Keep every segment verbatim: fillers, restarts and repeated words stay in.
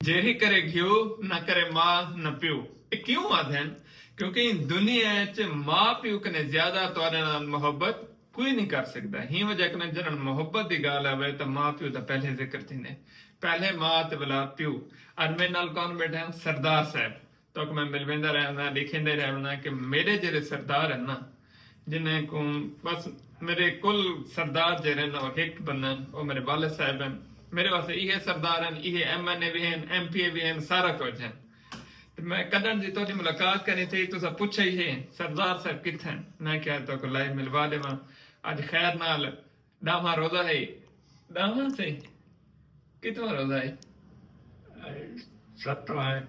جیڑھی کرے گھیو، نہ کرے ماء نہ پیو۔ اے کیوں آدھن؟ کیونکہ ایں دنیا اچ ماء پیو کنے زیادہ تہاڈے نال محبت کوئی نہیں کر سگدا۔ ہیں وجہ کنے جنہاں محبت دی گالھ آوے تاں ماء پیو دا پہلے ذکر تھیندے۔ پہلے ماء تے ولا پیو۔ اج میرے نال کون بیٹھے ہیں؟ سردار صاحب۔ تہاکوں میں ملویندا رہنداں، ڈکھیندے رہنداں کہ میرے جیڑھے سردار ہیں نا، جنہیں کوں بس میرے کل سردار جیڑھے ہن او ہک بندے ہن، او میرے والد صاحب ہن۔ میرے واسطے ایہے سردار ہن، ایہے ایم این اے وی ہن، ایم پی اے وی ہن، سارا کجھ ہن۔ تے میں کڈھن دی تہاڈی ملاقات کرنی تھی، تساں پچھیا ہی ہے، سردار صاحب کتھے ہن؟ میں کہیا تہاکوں لائیو ملوا ڈیواں۔ اج خیر نال ڈاہواں روزہ ہے۔ ڈاہواں سے؟ کتواں روزہ ہے؟ ستواں ہے۔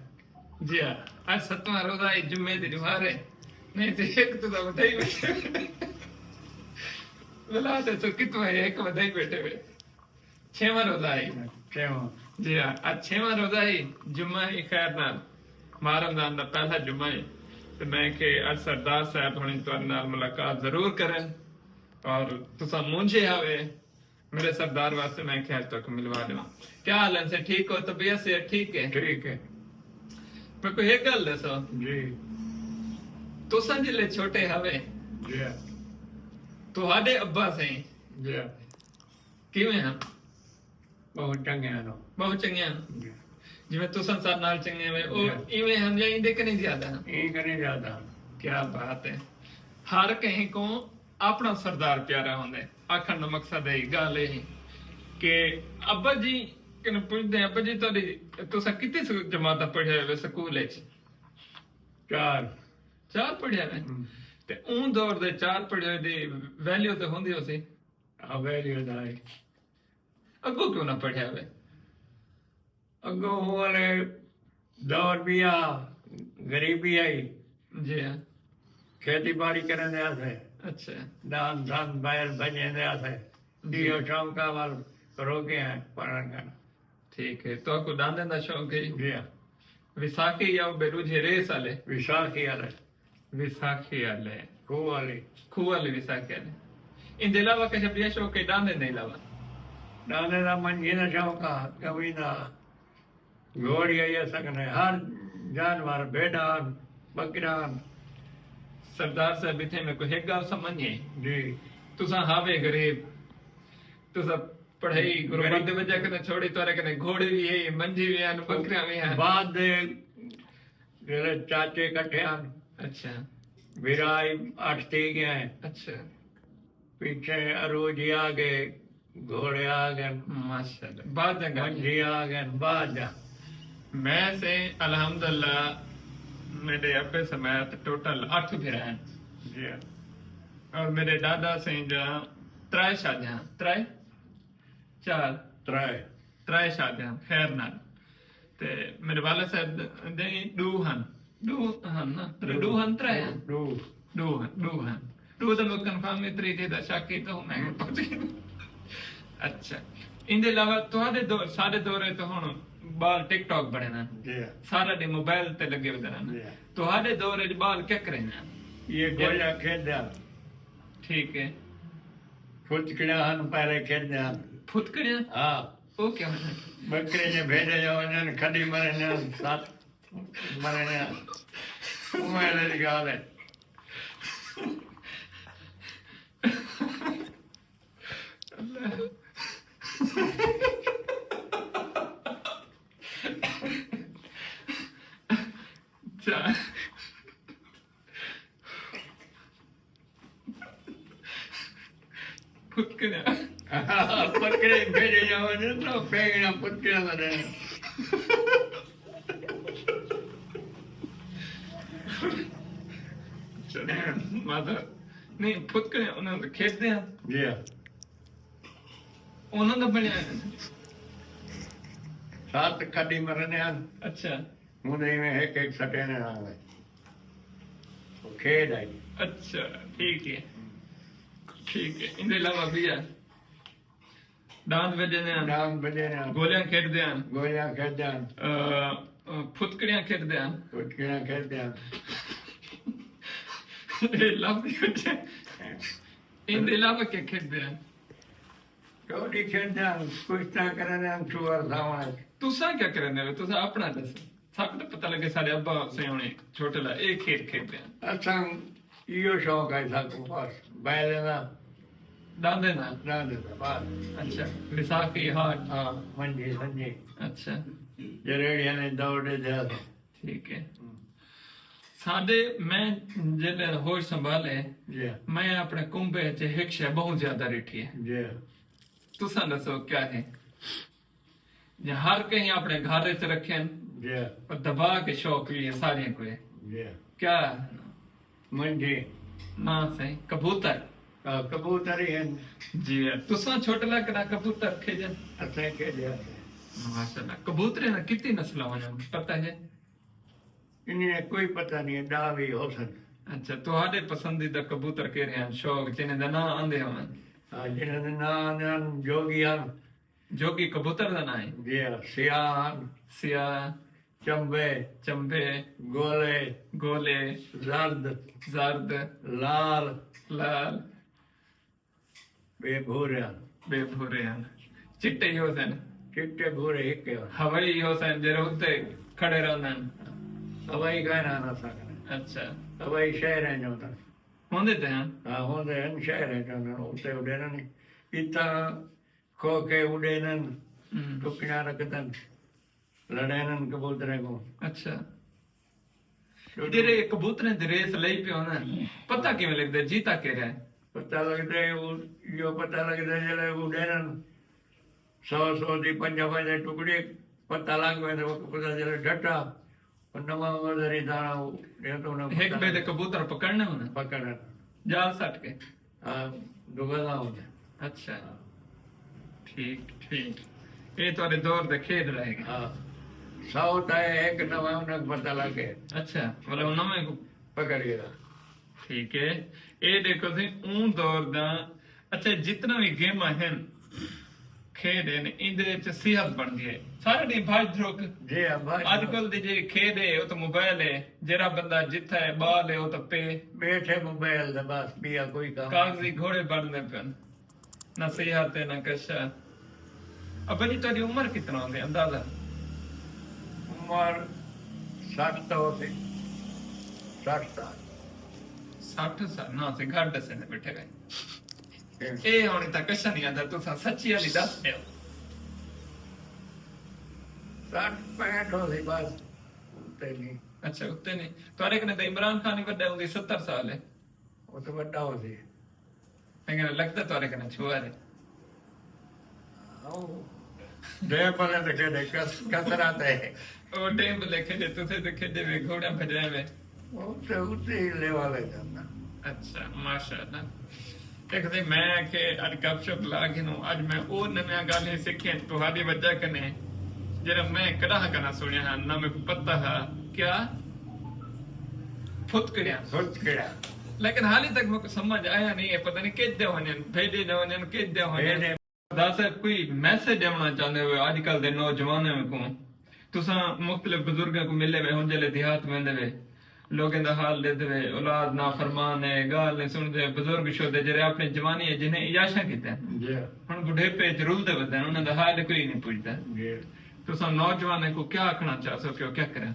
جی ہاں، اج ستواں روزہ ہے، جمعے دی نماز ہے۔ نہیں تے ہک تو ودائی بیٹھے ہوئے۔ ولا تے سو کتواں ہے، ہک ودائی بیٹھے ہوئے۔ چھیواں روزہ ہے۔ چھیواں۔ جی ہاں، اج چھیواں روزہ ہے، جمعہ ہے، خیر نال ماہ رمضان دا پہلا جمعہ ہے۔ تے میں کہ اج سردار صاحب ہنی تہاڈے نال ملاقات ضرور کرن۔ اور تساں مونجھے ہاوے، میرے سردار واسطے میں خیر تہاکوں ملوا ڈیواں۔ کیا حال ہے سے؟ ٹھیک ہو؟ طبیعت سے ٹھیک ہے؟ ٹھیک ہے۔ میں کوئی ایک گل دسو۔ جی۔ تساں جلے چھوٹے ہاوے، جی۔ تہاڈے ابا سئیں، جی۔ کیویں ہن؟ بہت چنگے ہن۔ بہت چنگے ہن۔ جی۔ جویں تساں ساڈے نال چنگے ہوئے، او جی۔ ایویں ہن یا ایندے کنیں زیادہ ہن؟ ایں کنیں زیادہ ہن۔ کیا بات ہے۔ ہر کہیں کوں اپنا سردار پیارا ہوندے۔ آکھن دا مقصد ہے، گالھ اے ہے کہ ابا جی کنے پچھدے، ابا جی تہاڈی، تساں کتنی س-، جماعتاں پڑھیا ہوئے سکول اچ؟ چار۔ چار پڑھیا ہوئے؟ ہم۔ تے اون دور دے چار پڑھے ہوئے دی ویلیو تے ہوندی ہوسی؟ ہاں، ویلیو دا ہے۔ اگوں کیوں نہ پڑھیا ہوئے؟ اگوں والے دور بھی آ، غریبی آئی۔ جی ہاں۔ کھیتی باڑی کرن دے آسے۔ اچھا۔ دان دان بیل بجن دے آسے۔ جی۔ دیو شوق وال روکے ہیں پڑھن کن۔ ٹھیک ہے۔ تہاکوں ڈاندے دا شوق ہے؟ جی ہاں۔ ویساکھی یا بے روجھے ریس والے؟ ویساکھی والے۔ ویساکھی والے۔ کھوہ والے۔ کھوہ والے ویساکھی والے۔ ان دے علاوہ کجھ ٻیا شوق ہے ݙاندے دے علاوہ؟ ݙاندے دا منجھی دا شوق آ، ڳوی دا، گھوڑی آئی سکنے، ہر جانور، بھیݙاں، ٻکریاں۔ سردار صاحب، اتھے میکوں ہک ڳالھ سمجھ نہیں آئی۔ جی۔ تساں ہاوے غریب، تساں پڑھائی غربت دے وجہ کنے چھوڑی، تہاݙے کنے گھوڑے وی ہے، منجھی وی ہن، ٻکریاں وی ہن۔ بعد دے جیڑھے چاچے کٹھے ہن، اچھا۔ بھرا ہی اٹھ تھی ڳئے ہیں۔ اچھا۔ پچھے عروج ہی آ ڳئے، گھوڑے آ ڳئے، ماشاءاللہ۔ بعد جا ڳالھ ہے۔ منجھی آ ڳئے، بعد جا۔ میں سئیں الحمدللہ میݙے ابے سمیت ٹوٹل اٹھ بھرا ہن۔ جی ہاں۔ اور میݙے ݙاݙا سئیں جا ترائے شادیاں، ترائے؟ چار۔ ترائے۔ ترائے شادیاں، خیر نال۔ تے میݙے والد صاحب دے ݙو ہن۔ ݙو ہن نا؟ ترے، ݙو۔ ݙو ہن، ترے ہن؟ ݙو۔ ݙو ہن، ݙو ہن۔ ݙو تاں میں کنفرم ہے، تریجھے دا شک کیتا ہوں میں۔ ہوں۔ اچھا۔ ایندے علاوہ تہاݙے دور، ساݙے دور ہے تو ہݨ ٻال ٹک ٹاک بݨے نا۔ جی۔ سارا ݙینہہ موبائل تے لڳے ہوندے نا۔ جی۔ تہاݙے دور وچ ٻال کیا کرے نا؟ یہ گولا کھیݙا۔ ٹھیک ہے۔ پھتکڑیاں ہن، پہلے کھیݙدے ہن۔ پھتکڑیاں؟ ہاں۔ او کیا ہوندے؟ ٻکرے جے بھیݙے جو ونڄن، کھݙی مرے نے، سات مرے نے۔ او میں دی ڳالھ ہے۔ اللہ۔ اچھا۔ پھتکڑیاں۔ پکڑے بھیجے جاوݨ تو پینگڑیاں پھتکڑیاں دا ݙینہہ۔ اچھا، مطلب، نہیں، پھتکڑیاں انہاں دے کھیݙدے ہن۔ جی ہاں۔ انہاں دا بݨیا ہے۔ سات کھݙی مرنے ہن۔ اچھا۔ ہوں ایویں ہک ہک سٹے نے نال ہے۔ او کھیݙ آئی۔ اچھا، ٹھیک ہے۔ ٹھیک ہے۔ ایندے علاوہ ٻیا؟ ݙاند وڄیندے ہن۔ ݙاند وڄیندے ہن۔ گولیاں کھیݙدے ہن۔ گولیاں کھیݙدے ہن۔ آ، آ، پھتکڑیاں کھیݙدے ہن۔ پھتکڑیاں کھیݙدے ہن۔ اے لفظ ہی کجھ ہے۔ ایندے علاوہ کیا کھیݙدے ہن؟ کبڈی کھیݙدے ہن، کشتیاں کریندے ہن، سوہر ساوݨ اچ۔ تساں کیا کریندے ہو؟ تساں اپنا دسو۔ ساکوں تاں پتہ لگے ساڈے ابا حسین ہوݨی چھوٹے لا اے کھیݙ کھیݙدے ہن۔ اساں ایہو شوق ہے ساکوں، بس بیلیں دا۔ ݙاندے دا؟ ݙاندے دا، بس۔ اچھا، وساخی ہاٹ۔ ہاں، منجھی سنجھی۔ اچھا۔ جریڑیاں نے دوڑ ݙیندے ہاسے۔ ٹھیک ہے۔ ساݙے میں جیلے ہوش سنبھالے، جی۔ میں اپݨے کنبے اچ ہک شے ٻہوں زیادہ ݙٹھی ہے۔ جی۔ تساں ݙسو کیا ہے؟ جے ہر کہیں اپݨے گھر اچ رکھن، جی۔ پر دبا کے شوق وی ہے ساریاں کوں۔ جی۔ کیا؟ منجھی۔ نہ سئیں، کبوتر۔ ہاں، کبوتر ہی ہن۔ جی، تساں چھوٹلا کنا کبوتر کھیݙن؟ اساں کھیݙیا ہے۔ ماشاءاللہ۔ کبوتریں دا کتنی نسلاں ہوندیاں، پتہ ہے؟ انہیں کوئی پتہ نہیں ہے، ݙاہ وی ہوسن۔ اچھا، تہاݙے پسندیدہ کبوتر کیڑھے ہن؟ شوق جنہیں دا ناں آندے ہوون۔ ہاں، جنہیں دا ناں آندے ہن، جوگی ہن۔ جوگی کبوتر دا ناں ہے؟ جی ہاں، سیاہ ہن۔ سیاہ۔ چمبے۔ چمبے۔ گولے۔ گولے۔ زرد۔ زرد۔ لال۔ لال۔ ٻئے بھورے ہن۔ ٻئے بھورے ہن۔ چٹے ہی ہوسن۔ چٹے بھورے ہک ہن۔ ہوائی ہوسن، جیڑھے اتے کھڑے رہندن۔ ہوائی کائناں نہ سکدن۔ اچھا۔ ہوائی شہریں جو تن۔ ہوندے تے ہن؟ ہاں، ہوندے ہن، شہریں جو تن، اتے اݙیندن۔ اتھاں کھو کے اݙیندن، ہوں۔ ٹکڑیاں رکھدن۔ لڑینن کبوتریں کوں۔ اچھا۔ جیڑھے کبوتریں دی ریس لئی پئے ہوندن، پتہ کیویں لڳدے جیتا کیڑھا ہے؟ پتہ لڳدے، ایہو پتہ لڳدے جیلے اݙینن، سو سو دی پنجاہ پنجاہ ٹکڑی، پتہ لڳ ویندے، پتہ جیلے ڈٹا، او نواں وزری داݨا، او ݙے تاں انہاں ہک ٻئے دے کبوتر پکڑݨے ہوندن۔ پکڑݨ۔ جال سٹ کے۔ ہاں، ݙوگھا دا ہوندا۔ اچھا۔ ٹھیک، ٹھیک۔ اے تہاݙے دور دے کھیݙ رہ ڳئے۔ ہاں۔ سو تاں ہک نواں انہاں کوں پتہ لڳ ڳئے۔ اچھا، مطلب نویں کوں پکڑ گھدا۔ ٹھیک ہے۔ اے ݙیکھو سئیں، اوں دور دا، اچھا، جتنا وی گیماں ہن، کھیݙ ہن، ایندے وچ صحت بݨدی ہے۔ سارے ݙینہہ بھڄ دھرک۔ جی ہاں، بھڄ اڄ دھرک۔ کل دی جیڑھی کھیݙ ہے، او تاں موبائل ہے۔ جیڑھا بندہ جتھاں ہے، ٻال ہے، او تاں پئے۔ ٻیٹھے موبائل تے بس، ٻیا کوئی کم۔ کاغذی گھوڑے بݨدے پن۔ نہ صحت ہے، نہ کشا۔ ابا جی، تہاݙی عمر کتنا ہوندی، اندازہ؟ عمر سٹھ تاں ہوسی، سٹھ سال۔ سٹھ سال؟ نہ، تے گھٹ ݙسیندے ٻیٹھے وے۔ اے ہݨ تاں کشا نہیں آندا، تساں سچی آلی ݙس ݙیو۔ سٹھ پینٹھ ہوسی بس، اتے نہیں۔ اچھا، اتے نہیں۔ تہاݙے کنے تاں عمران خان ہی وݙا ہوندی، ستر سال ہے۔ او تاں وݙا ہوسی۔ لیکن لڳدا تہاݙے کنے چھوہر ہے۔ آہو۔ ڈیمب آلے تے کھیݙے، کس-، کثرت ہے۔ او ڈیمب آلے کھیݙے، تسیں تے کھیݙے وے، گھوڑا بھڄائے وے۔ او تے اتے ہی لیول ہے جاندا۔ اچھا، ماشاءاللہ۔ ہک ݙینہہ میں آکھے اڄ گپ شپ لا گھنوں، اڄ میں او نویاں ڳالھیں سکھین تہاݙی وجہ کنے، جیڑھا میں کݙاہ کنا سݨیا ہا، نہ میکوں پتہ ہا۔ کیا؟ پھتکڑیاں۔ پھتکڑیاں۔ لیکن حالی تک میکوں سمجھ آیا نہیں ہے، پتہ نہیں کیݙے ونڄن، بھیݙے ݙے ونڄن، کیݙے ونڄن۔ بھیݙے۔ سردار صاحب، کوئی میسج ݙیوݨا چاہندے ہو اڄ کل دے نوجوانیں کوں؟ تساں مختلف بزرگاں کوں ملے وے، ہن جیلے دیہات ویندے وے، لوگیں دا حال ݙیہدے وے، اولاد نافرمان ہے، ڳالھ نہیں سݨدے، بزرگ شودے جیڑھے اپݨی جوانی ہے جنہیں عیاشاں کیتن۔ جی۔ ہݨ بڈھیپے اچ رلدے ودن، انہاں دا حال کوئی نہیں پچھدا۔ جی۔ تساں نوجوانیں کوں کیا آکھݨا چاہسو کہ او کیا کرن؟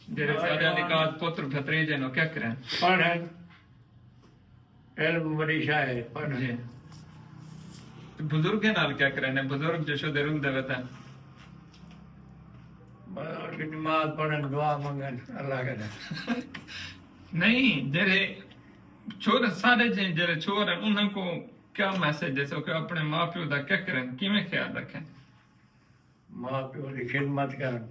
جیڑھے ساݙے نکات پتر بھتریجے ہن، او کیا کرن؟ پڑھن۔ علم بڑی شاہ ہے، پڑھن۔ جی۔ تے بزرگیں نال کیا کرن؟ بزرگ جو شودے رلدے ودن۔ بس اٹھ کے نماز پڑھن، دعا منگن، اللہ کنے۔ نہیں، جیڑھے چھوہر، ساݙے جیہے جیڑھے چھوہر ہن، انہاں کوں کیا میسج ݙیسو کہ اپݨے ماء پیو دا کیا کرن، کیویں خیال رکھن؟ ماء پیو دی خدمت کرن۔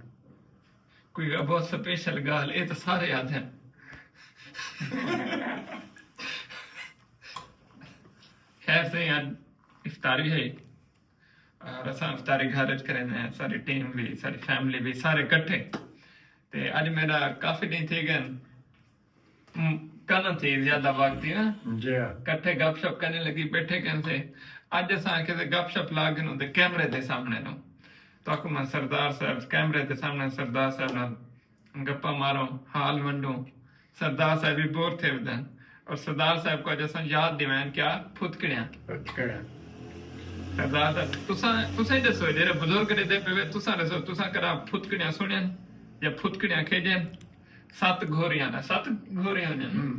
کوئی ابا سپیشل ڳالھ، اے تاں سارے آہدن۔ خیر سئیں، اڄ افطاری ہے اور اساں افطاری گھر اچ کریندے ہیں، ساری ٹیم وی، ساری فیملی وی، سارے کٹھے۔ تے اڄ میݙا کافی ݙینہہ تھی ڳئن، ہم، کنا تھی زیادہ وقت ہی نا۔ جی ہاں۔ کٹھے گپ شپ کرنے لگی، بیٹھے کن سے۔ اڄ اساں آکھے تے گپ شپ لا گھنوں تے کیمرے دے سامݨے نوں۔ تہاکوں میں سردار صاحب، کیمرے دے سامݨے سردار صاحب نال گپاں ماروں، حال ونڈوں۔ سردار صاحب وی بور تھے ودن۔ اور سردار صاحب کوں اڄ اساں یاد ݙیوائن کیا؟ پھتکڑیاں۔ پھتکڑیاں۔ سردار صاحب، تساں تساں ہی ݙسو، جیڑھے بزرگ ݙیہدے پئے وے، تساں ݙسو، تساں کݙاں پھتکڑیاں سݨیاں یا پھتکڑیاں کھیݙیاں؟ ست گھوریاں نا، ست گھوریاں ہوندیاں نا۔ ہوں۔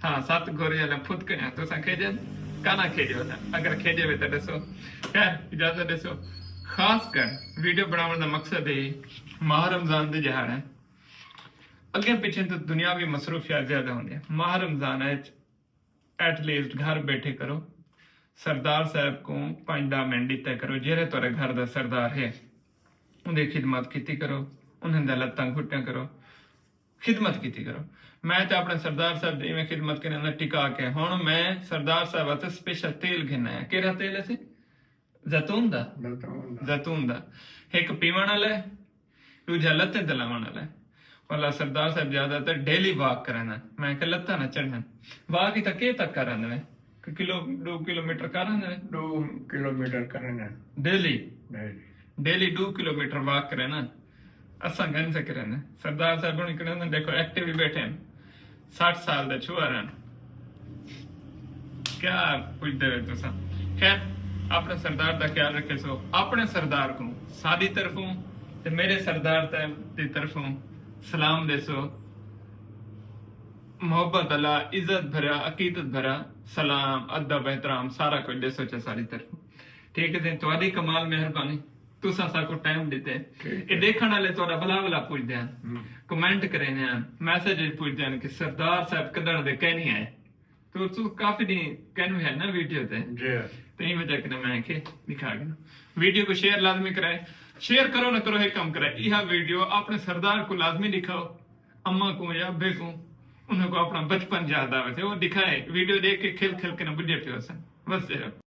ہاں، ست گھوریاں نا پھتکڑیاں تساں کھیݙیاں؟ کانا کھیݙیو تاں، اگر کھیݙیے وے تاں ݙسو۔ خیر، اجازت ݙسو۔ خاص کر ویڈیو بݨاوݨ دا مقصد ہے، ماہ رمضان دے ݙیہاڑے، اڳے پچھے تاں دنیاوی مصروفیات زیادہ ہوندیاں۔ ماہ رمضان اچ ایٹ لیسٹ گھر بیٹھے کرو، سردار صاحب کوں پنج ݙاہ منٹ ݙتے کرو، جیڑھے تہاݙے گھر دا سردار ہے، اوندی خدمت کیتی کرو، انہاں دا لتاں گھٹیاں کرو، خدمت کیتی کرو۔ میں تے اپݨے سردار صاحب دی ایویں خدمت کریندا ٹکا کے۔ ہݨ میں سردار صاحب واسطے سپیشل تیل گھن آیا۔ کیڑھا تیل ہے سی؟ زیتون دا؟ زیتون دا۔ زیتون دا۔ ہک پیوݨ والا ہے، ݙوجھا لتیں تے لاوݨ والا ہے۔ والا سردار صاحب زیادہ تر ڈیلی واک کریندا۔ میں کہ لتاں نہ چڑھن۔ واک اتھاں کے تک کر آندے وے؟ کہ کلو، ݙو کلومیٹر کر آندے وے؟ ݙو کلومیٹر کریندا۔ ڈیلی؟ ڈیلی۔ ڈیلی ݙو کلومیٹر واک کریندا۔ اساں گھن سے کریندا۔ سردار صاحب ہݨ کریندا، ݙیکھو ایکٹیو ہی بیٹھے ہیں۔ سٹھ سال دا چھوہر ہن۔ کیا پچھدے وے تساں؟ خیر، اپݨے سردار دا خیال رکھیسو، اپݨے سردار کوں ساݙی طرفوں تے میݙے سردار تے، دی طرفوں سلام ݙیسو۔ محبت والا، عزت بھرا، عقیدت بھرا سلام، ادب، احترام سارا کجھ ݙیسو چا ساݙی طرفوں۔ ٹھیک ہے جی، تہاݙی کمال مہربانی۔ تساں ساکوں ٹائم ݙتے۔ ٹھیک اے ہے۔ ݙیکھݨ والے تہاݙا بھلا بھلا پچھدے ہن، ہوں۔ کمنٹ کریندے ہن، میسج وچ پچھدے ہن کہ سردار صاحب کݙݨ دے کائنی آئے۔ تو تساں کافی ݙینھ کائنی ہے نا ویڈیو تے۔ جی۔ تے ایں وجہ کنیں میں کہ ݙکھا گھناں۔ ویڈیو کوں شیئر لازمی کرائے۔ شیئر کرو نہ کرو، ہک کم کرائے، ایہا ویڈیو اپݨے سردار کوں لازمی ݙکھاؤ، اماں کوں یا ابے کوں، انہاں کوں اپݨا بچپن یاد آوے تے او ݙکھائے۔ ویڈیو ݙیکھ کے کھل کھل کے نہ ٻݙے پئے ہوسن۔ بس اے۔